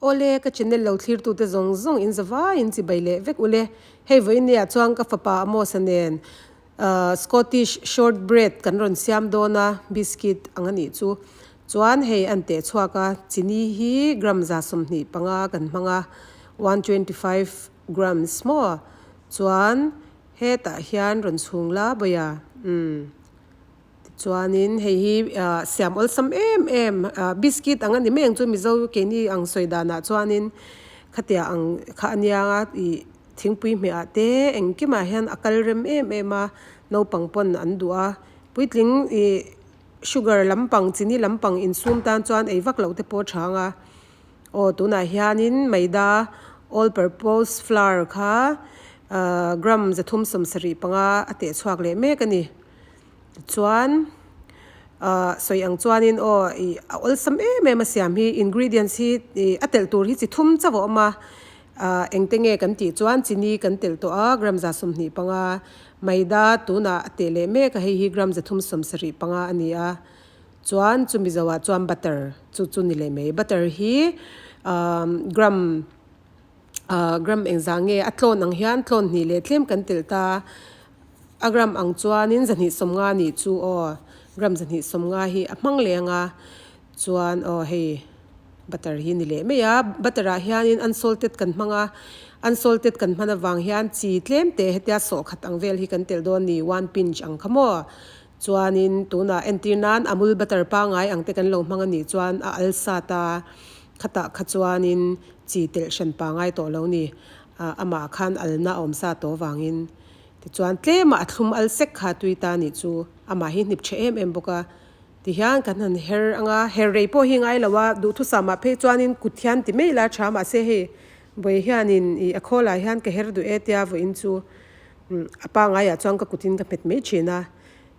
Awle, ka channel lo thlirtute zawng zawng in zavai in chibai leh vek ule. Hei vawinia chuan ka fapa Amos-a nen Scottish shortbread kan rawn siam dawn a, biscuit ang a nih chu. Chuan hei an teh chhuak a, chini hi gram 125 kan hmang a, 125 grams maw? Chuan hetah hian rawn chhung la bawiha, umm. Tichuanin hei hi siam awlsam em em biscuit ang a ni mai ang chu Mizo keini ang sawi danah chuanin khatia ang kha a nia ih thingpui hmeh ah te engkimah hian a kal rem em em a naupang pawn an duh a puitling ih sugar lampang chini lampang insum tan chuan ei vak loh te pawh a tha ang a aw tunah hianin maida all purpose flour kha gram 375 a teh chhuak leh mek a ni. Tichuan ah sawi ang chuanin aw ih a awlsam em em a siam hi ingredients hi ih a telh tur hi chi thum chauh a awm a ah engte nge kan tih chuan chini kan telh tawh a gram 125 maida tunah a teh leh mek a hei hi gram 375 a ni a chuan chumi zoah chuan butter chu chu ni leh mai butter hi ah gram ah gram engzah nge a tlawn ang hian tlawn hnih leh tlem kan telh ta. A gram ang chuanin 250 nih chu aw, gram 250 hi a hmang leh anga chuan aw hei butter hi ni leh mai a, butter ah hianin unsalted kan hmang a, unsalted kan hman avang hian chi tlem te hetia sawhkhat ang vel hi kan telh dawn ni, one pinch ang kha maw? Chuanin tunah entir nan amul butter pangai ang te kan lo hmang a nih chuan a al sat a, khatah kha chuanin chi telh hran pangai tawh lo ni, amah khan alna a awm sa tawh avangin. Tichuan tlemah a thlum al sek kha tui ta nih chu amah hi hnip tha em em bawk a. Tihian kan han her ang a, her rei pawh hi ngai lo a, duhthusam ah phei chuanin kut hian ti mai la tha mahse hei vawi hianin ih a khawl ah hian ka her duh e tia vawiin chu a pangaiah chuan ka kutin ka hmet mai thin a.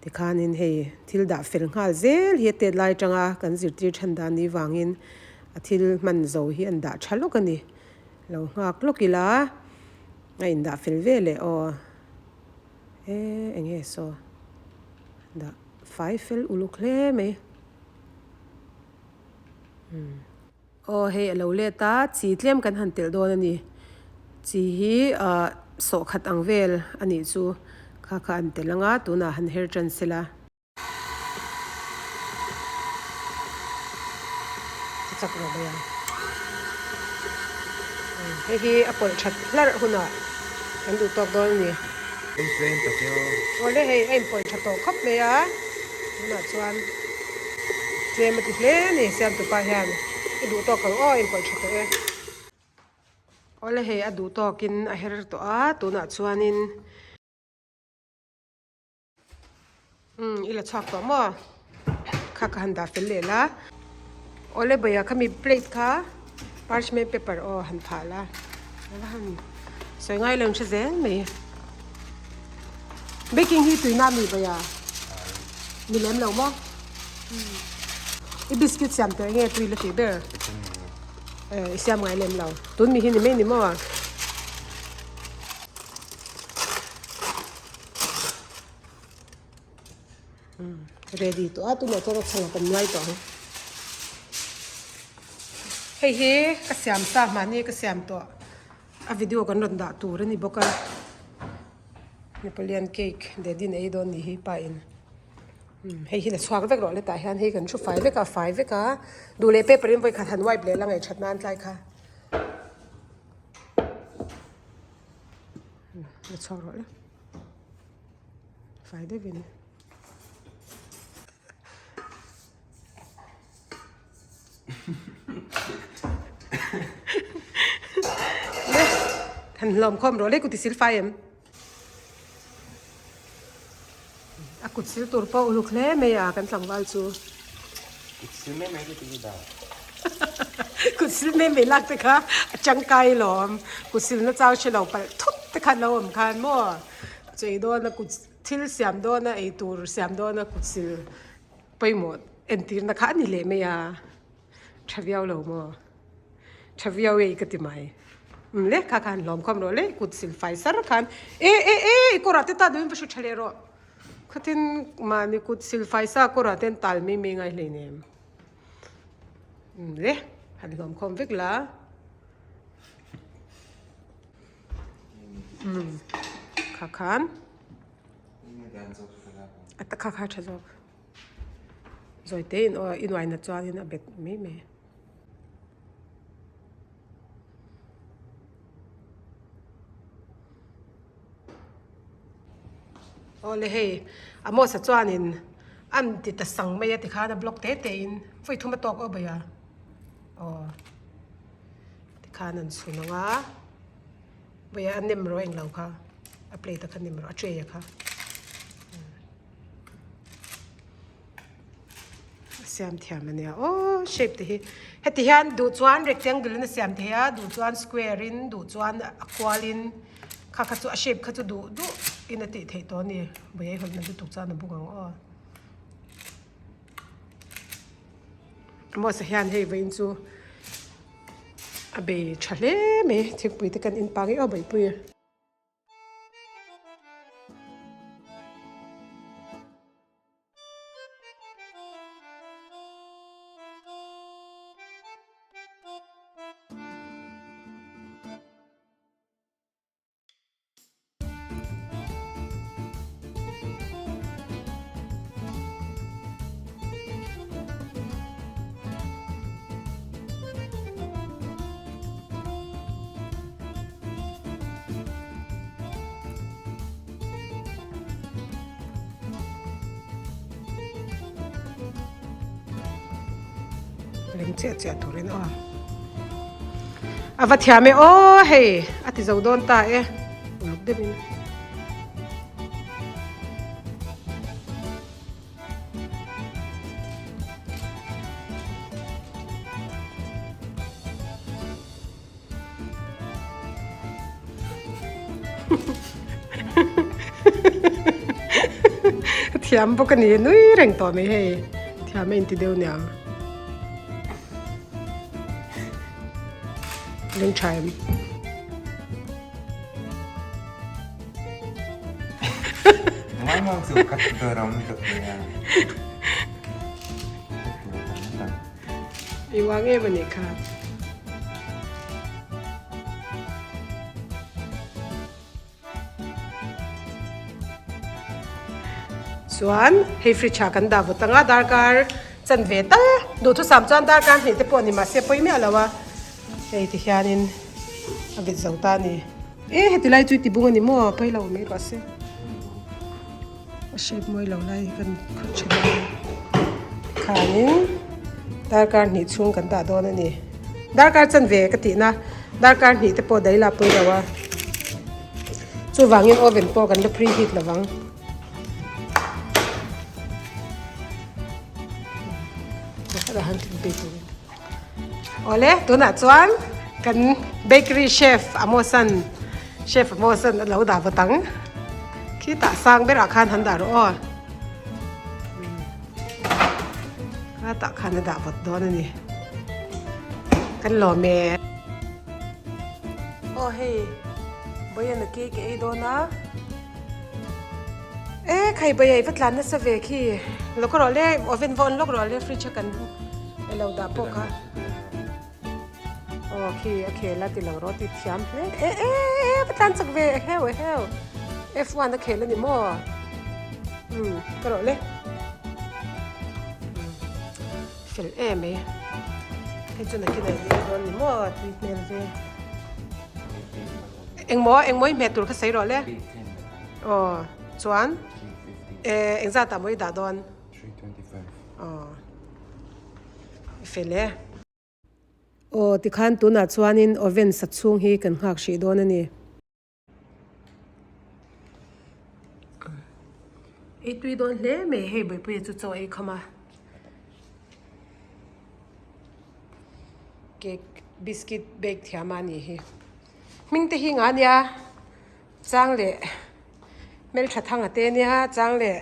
Tikhanin hei thil dah fel nghal zel hi a tet lai atanga kan zirtir than dan ni vangin a thil hman zo hi an dah tha lawk a ni. Lo nghak lawk ila. A indah fel ve leh aw e eng nge saw dah fai fel uluk hle mai umm aw hei a lo let a chi tlem kan han telh dawn a ni chi hi ah sawhkhat ang vel a nih chu kha kha an telh ang a tunah han her tan sela. Ka chak lo mai a. Hei hi a pawlh that hlarh hunah kan duh tawk dawn a ni. Awle hei a inpawlh tha tawh khawp mai a, tunah chuan tlem a ti hle a ni siamtupa hian i duh tawk ang aw a inpawlh tha tawh e. Awle hei a duh tawkin a her tawh a, tunah chuanin. Umm i la chhuak tawh maw? Kha ka han dah fel leh la. Awle bawih ah khami plate kha parchment paper aw han phah la. A va han sawi ngai lo in hre zel mai. Baking hi tuina mi bawih ah ni lem lo maw? I biscuit siam tawh enge tui la tih ber? I siam ngai lem lo. Tun mi hi ni mai ni maw? Ready tawh a tunah chuan a chhangah kan nuai tawh ang. Hei hi ka siam sa mahni ka siam tawh a video kan rawn dah tur a ni bawk a Napoleon cake daddy in a ei dawn ni hi pa in hei hi la chhuak vek rawh le tah hian hei kan thu fai vek a fai vek a duh leh paper in vawikhat han wipe leh la ngaihṭhat nan tlai kha. La chhuak rawh le. Fai deuhin. Le han hlawm khawm rawh le kut i sil fai em. A kut sil tur pawh uluk hle mai a kan tlangval chu. Kut sil mai mai te chu dah. Kut sil mai mai lak te kha a tangkai lawm. Kut silna chau hre lo palh thut te khan lo awm khan maw. Chei dawna kut thil siam dawna ei tur siam dawna kut sil pawimawh entirna kha a ni leh mai a. Tha viau lo maw. Tha viau ei ka ti mai. Umm le kha khan hlawm khawm rawh le kut sil fai sar khan e e e i kawrah te ta duhin va hru tha leh rawh. Khatin mahni kut sil fai sa kawrah te an tal mai mai ngai hleinem. Umm le han hlawm khawm vek la. Umm kha khan a ta kha kha tha zawk zawi te in aw i nuai na chuan in a bet mai mai. Awle hei Amos-a chuanin an ti ta sang mai a tikhan a block te te in vawi thum a tawk aw bai a aw tikhan an chhun ang a vawi a nem rawh englo kha a plate a kha nem rawh a tray a kha. A siam thiam a nia aw shape te hi heti hian duh chuan rectangle in a siam thei a duh chuan square in duh chuan a kual in kha kha chu a shape kha chu duh duh in a tih theih tawh a ni buai hawlh na lutuk chuan a bung ang aw Amos-a hian hei vawiin chu a bei tha hle mai thingpui te kan in pang i aw beihpui. Lem chiah chiah turin aw a va thiam e aw hei a ti zo dawn ta e uluk deuhin. Thiam bawk a ni nui reng tawh mai hei thiam a inti deuh nia leng tha em. I uang em a nih kha. Chuan hei fridge ah kan dah vut anga darkar chan ve tal duhthusam chuan darkar hnih te pawh ni mahse pawi miah lo a hei ti hianin a vit zo ta a ni. E heti lai chu i ti bung a ni maw pawi lo mai rawh se. A shape mawi lo lai hi kan khawih tha dawn a tikhanin darkar hnih chhung kan dah dawn a ni darkar chanve ka tih na darkar hnih te pawh daih la pawi lo a chuvangin oven pawh kan la preheat lo vang. Awle tunah chuan kan bakery chef Amos-a'n chef Amos-a'n a lo dah vawt ang khitah sang berah khan han dah rawh aw khatah khan a dah vawt dawn a ni kan lawm e. Aw hei Bawiana cake a ei dawn a. E khai bai va tlan nasa ve khi lawk rawh le oven va on lawk rawh le fridge a kan elo dah pawh kha aw khi a khel a ti lo rawh ti thiam hle e e e va tlan chak ve eheu eheu F1 a khel a ni maw um ka rawh le fel em mai hei chu nakin ah i dawn ni maw tui hmel ve. Engmaw engmaw i hmeh tur kha sawi rawh le. Aw chuan eh engzat ah maw i dah dawn? Aw i fel e. Aw tikhan tunah chuanin oven sa chhung hi kan nghak hrih dawn a ni. Ei tui dawn hle mai hei Bawipuia chu chaw ei kham a. Cake biscuit bake thiam a nih hi. Hming te hi nga nia chang leh hmeltha thang a te nia chang leh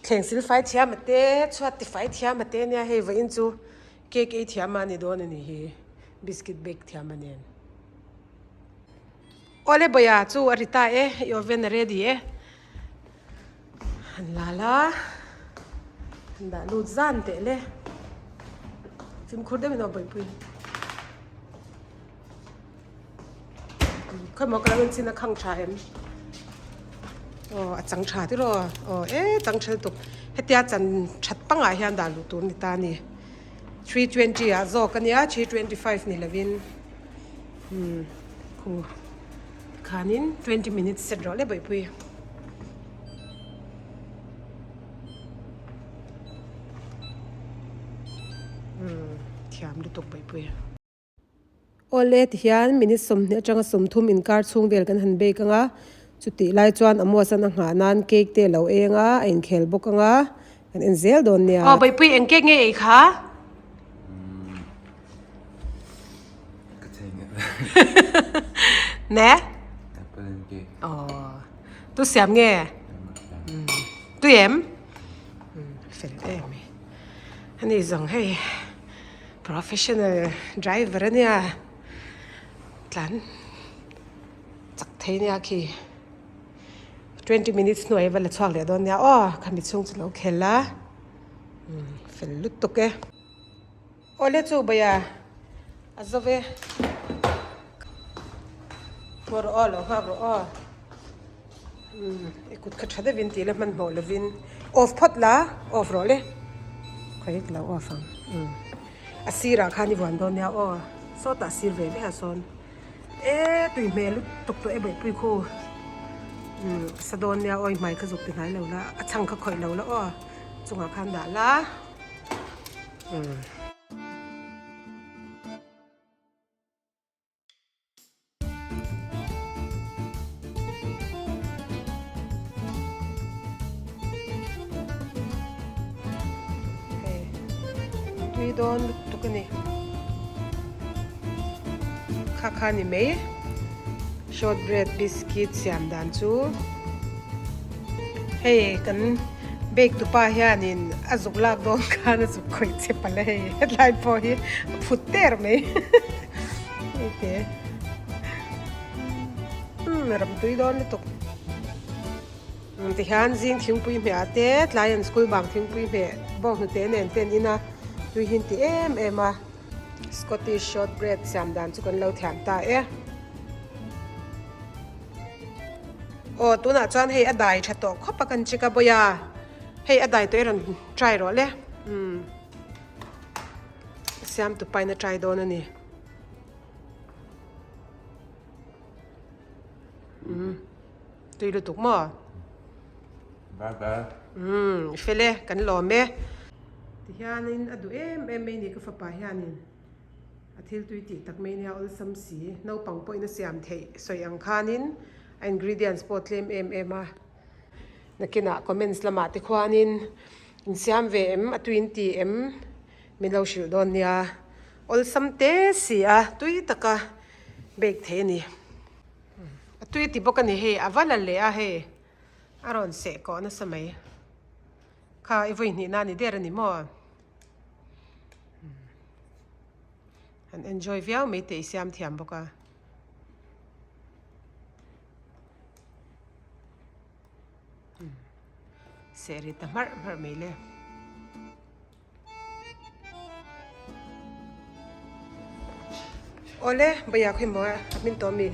thleng sil fai thiam a te chhuat ti fai thiam a te nia hei vawiin chu cake ei thiam a ni dawn a nih hi biscuit bake thiam a nen. Awle bawia chu a ri ta e i oven a ready e. Han la la, han dah lut zan teh le. Fimkhur deuhin aw bawihpui. Khawimaw ka lo en chin a khang tha em? Aw a chang tha tiraw aw e chang thel tuk hetia chan that pangah hian dah luh tur a ni ta a ni 320 ah zawk a nia 325 ni lovin umm khu tikhanin 20 minutes set rawh le bawihpui. Umm thiam lutuk bawihpui. Awle tihian minute 20 atanga 30 inkar chhung vel kan han bake anga chutih lai chuan Amos an a nghah nan cake te a lo eng a a inkhel bawk anga kan en zel dawn nia. Aw Bawihpui eng cake nge ei kha? Ka thei nge Ne? Apple and cake. Aw tu siam nge? Tui em? Fel em e. Ani zawng hei. Professional driver a nia tlan chak thei nia khi 20 minutes hnuai va la chhuak leh dawn nia aw khami chhung chu lo khel a umm fel lutuk e awle chu bawia a zo ve ngaw rawh aw lo nghak rawh aw umm i kut kha tha deuhin tih la hmanhmawh lovin off phawt la off rawh le khawi ka lo off ang umm a sirah khan i vuan dawn nia aw sawtah sir ve ve ah sawn e tui hmel lutuk tawh e bawihpui khu umm sa dawn nia aw i hmai kha zuk ti hnai lo la a chhang kha khawih lo la aw chungah khan dah la umm. Hei tui dawn lutuk a ni kha kha ni mai short bread biscuit siam dan chu hei kan bake tupa hianin a zuk lak dawn khan a zuk khawih che palh a hei hetlai pawh hi a phut der mai. Hei umm ram tui dawn lutuk umm tihian zing thingpui hmeh ah te tlai an school bang thingpui hmeh bawng hnute nen te an in a tui hi an ti em em a Scottish short bread siam dan chu kan lo thiam ta e aw tunah chuan hei a dai tha tawh khawp a kan chik a bawia hei a dai tawh i rawn try rawh le umm. Siam tu pain a try dawn a ni. Umm tui lutuk maw? Bye bye. Umm i fel e kan lawm e. Tihianin a duh em em mai ni ka fapa hianin a thil tui tih tak mai nia awlsam si naupang pawhin a siam theih sawi ang khanin a ingredients pawh tlem em em a. Nakinah comments lamah te khuanin insiam ve em a tuin ti em min lo hrilh dawn nia awlsam te si a tui taka bake thei a ni. A tui ti bawk a ni hei a va la leh a hei a rawn seh kawh nasa mai kha i vawi hnih na ni der a ni maw an enjoy viau mai teh i siam thiam bawk a. Seh ri ta hmarh hmarh mai le. Awle bawia khawi maw a hmin tawh mi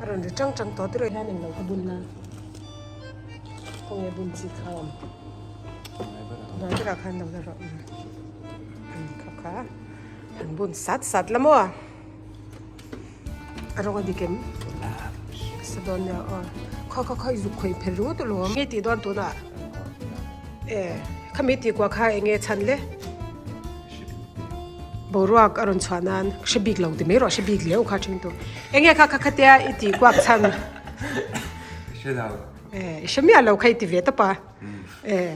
a rawn ri tang tang tawh tiraw hian englo ka bun la khawnge bun chi kha awm hnai berah khan lo la rawh kha kha han bun sat sat la maw. A rawng a dik em? Sa dawn nia aw. Kha kha kha i zuk khawih phelh ringawt alawm. Nge tih dawn tunah? E khami tih kuah kha eng nge chhan le? Boruak a rawn chhuah nan hre bik lo ti mai rawh hre bik leu kha then tu. Eng nge kha kha khatia i tih kuak chhan? Hre lo. E i hre miah lo kha i ti ve tawp a. E.